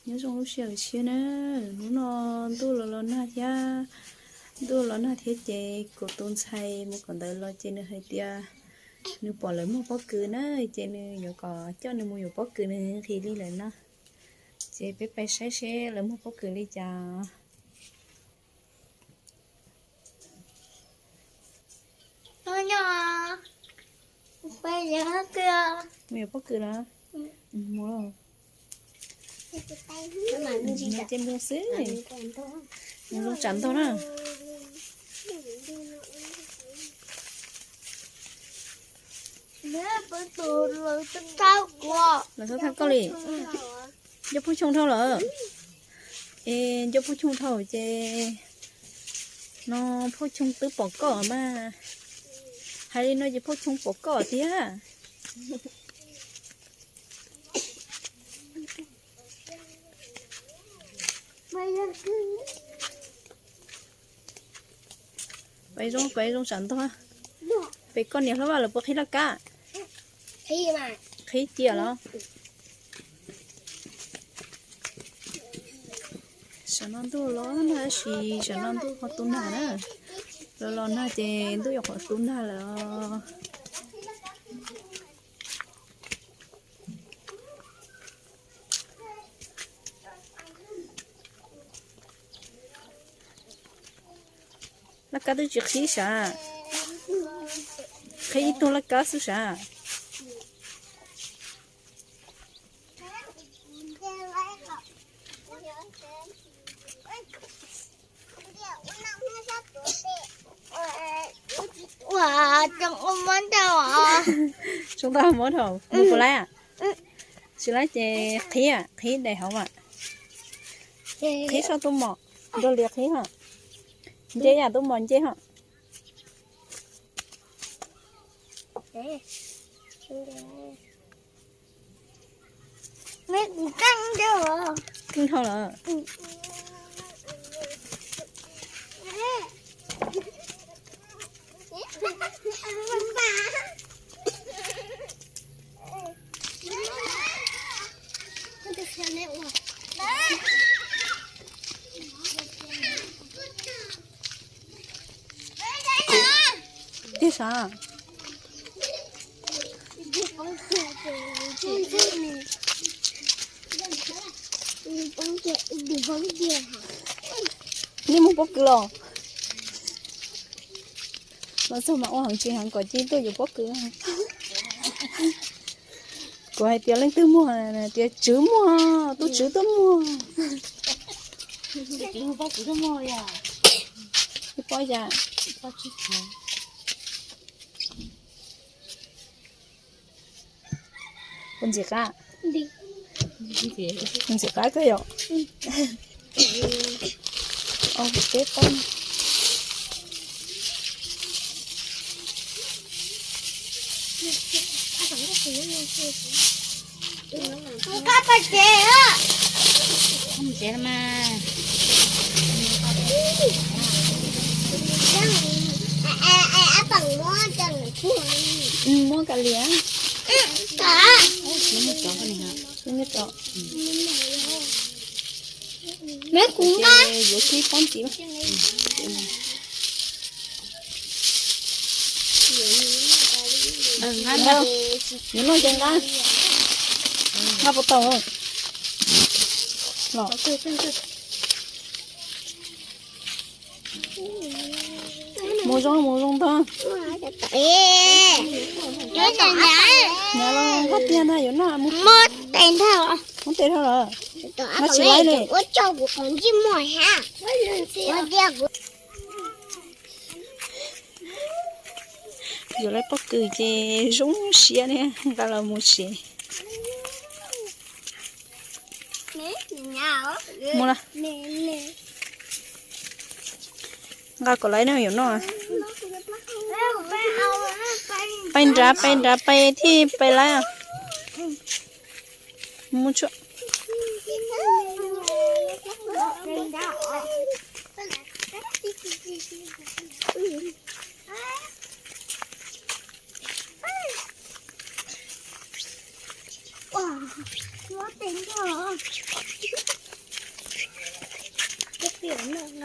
Nyob zoo lub sij hawm tshiab na, hnub no ntuj los los nag thiab, ntuj los nag thiab ces kuv tus ntxhais mus kawm ntawv los ces nws hais tias nws pom lawv muag pob kws na, ces nws yuav kom coj nws mus yuav pob kws, nws nqhis li lawm na. Ces peb pais saib seb lawv muag pob kws li cas. Mus yuav pob kws los? Ces mus xwb, mus zoo tsam ntog na. Lawv txhob thab koj li. Nco phooj choo dhau lawm. Es nco phooj choo dhau ces no phooj choo twb pom koj mas. Hais li no ces phooj choo pom koj tiag. Pais zoo, pais zoo tsam ntog. Pem koj niam hlob Vaj lawv puas qhib laj kab? Qhib cia los? Saum no ntuj los nag tab sis saum no ntuj ho tu nag na. Los los nag ces ntuj yuav qhuav tu nag lawm os. Laj kab twb tsis qhib sav, qhib ib tug laj kab xwb sav. Ua, tseem ua mob dhau. Tseem tau mob dhau, mus puas laib? Tsis laib ces qhib, qhib daim hauv mas. Qhib soj tuaj mom, nrog lias qhib ho. Nce yam tuaj mom nce ho. Keej dhau lawm. Tiag sav. Nej mus pob kws los? Los txog mas ua heev tsis heev kom cia tuaj yuav pob kws. Kuv hais tias leej twg muag, tias tswv muag, tub tswv tuaj muag. Pob yam. Puas ntxim qab? Ntxim qab kawg yom. Peb pob. Muab kav liam. Yuav kib pob ntxiv. Yuav noj ces nqa, nqa puas tau? Los. Mus zoo, mus zoo ntag. Nqa los nqa tiag ntag, yuav noj mus. Muab tes dhau lawm. Nqa tsis laib li. Yuav lawv pob kws ces zoo siab ne, nqa los mus tsev. Mus, nqa kom lawv no yuav noj. Pais nrad, pais nrad, pais thiaj pais lawv. Mus tsuam.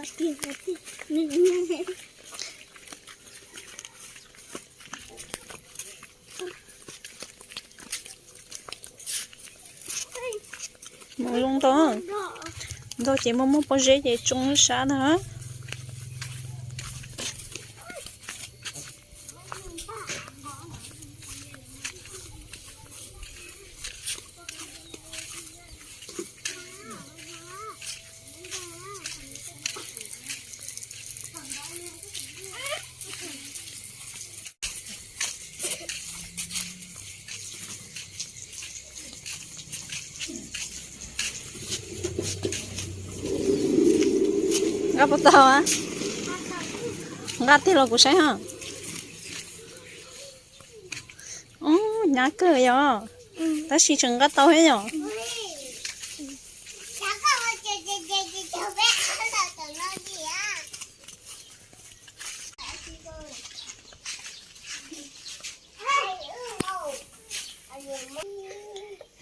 Mus zoo ntau, ntau ces muaj muaj pob zeb ces tsoo sab ntag. Nqa puas tau? Nqa tig los kuv saib os. Hnyav kawg yom, tab sis tseem nqa tau thiab yom.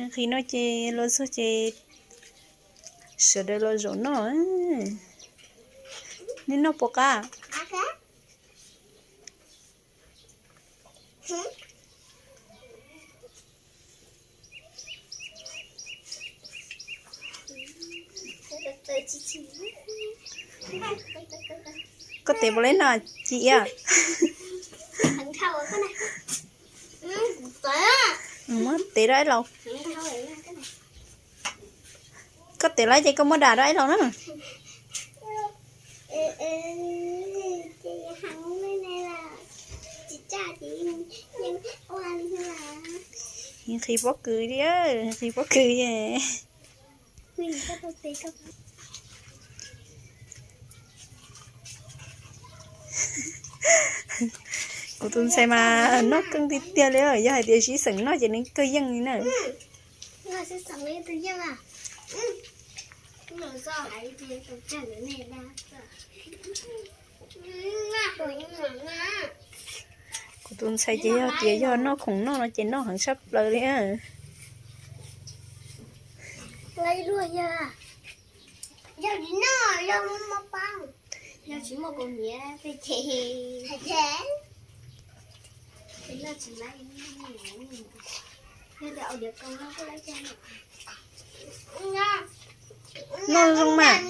Nqhis no ces los txog ces sawv daws los zaum noj. Nej noj puas qab? Koj tev puas lab no ci iab? Muab tev rau ib laus. Koj tev lawm ces koj muab dam rau ib laus na. Nqhis pob kws li, nqhis pob kws. Kuv tus ntxhais mas noj kawg tiag tiag li, yog hais tias sib xeem noj ces nws kawg yeej li na. Kuv tus ntxhais ces yog tias yog noj khoom noj no ces noj heev tshaj plaws li. Noj zoo mas.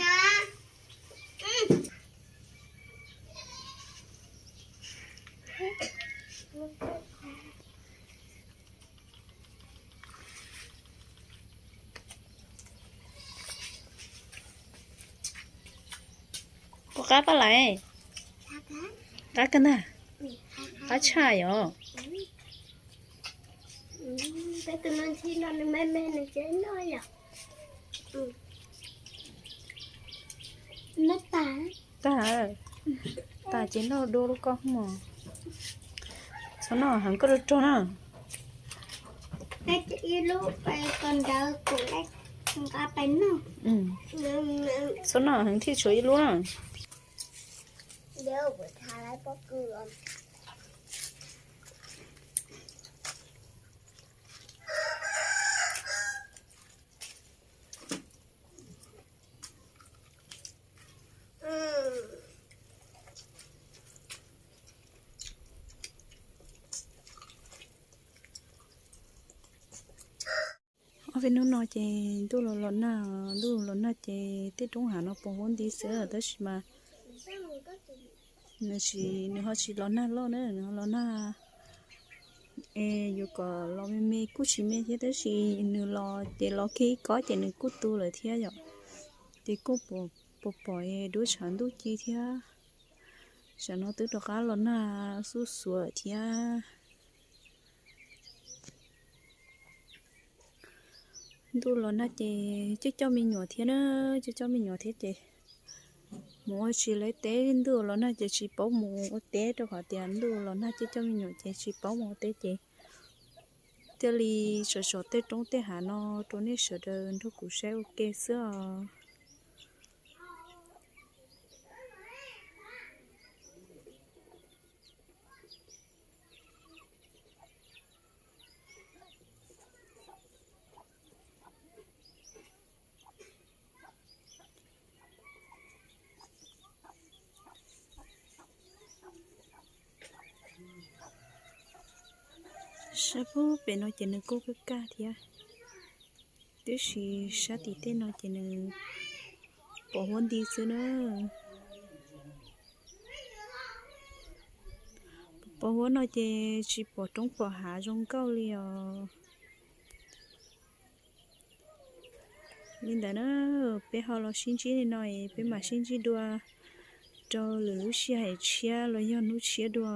Puas qab pab lais? Qab kawg ntag. Qab tshaj yom. Tag, tas ces noj dua lub koj mog. Txhob noj heev koj rog rog na. Txhob noj heev thiaj tshuav ib lub na. Ob peb hnub no ces ntuj los los nag, ntuj los nag ces tej roob hav no puas huab nti xwb tab sis mas nws tsis, nws ho tsis los nag loj na, nws ho los nag es yuav kom los me me kuj tsis me thiab tab sis nws los ces los kiag ib kob ces nws kuj tu lawm thiab yom. Ces kuj puas pom dua tshav ntuj ci thiab. Tsam no twb rov qab los nag xuj xuav thiab. Ntuj los nag ces coj coj me nyuam thiab na, coj coj me nyuam thiab ces mus ua tsis lawv teb. Ntuj los nag ces tsis paub mus ua teb rau qhov tias ntuj los nag coj coj me nyuam ces tsis paub mus ua teb ces thiaj li tsom tsom tej roob tej hav no rau nej sawv daws nrog kuv saib ua ke xwb os. Sab pug pem no ces nws kuj kaj kaj thiab, tiam sis sab tim tej no ces nws pos huab nti xwb na. Pos huab no ces tsis pom roob pom hav zoo nkauj li os. Li ntawd na, peb ho los sib ntsib li no es peb mam sib ntsib dua rau lwm lub sij hawm tshiab los yog hnub tshiab dua.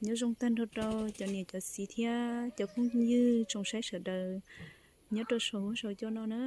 Nyob zoo tag nrho rau cov niam cov txiv thiab cov phooj ywg tsoom saib sawv daws nyob rau saum huab saum cua no na.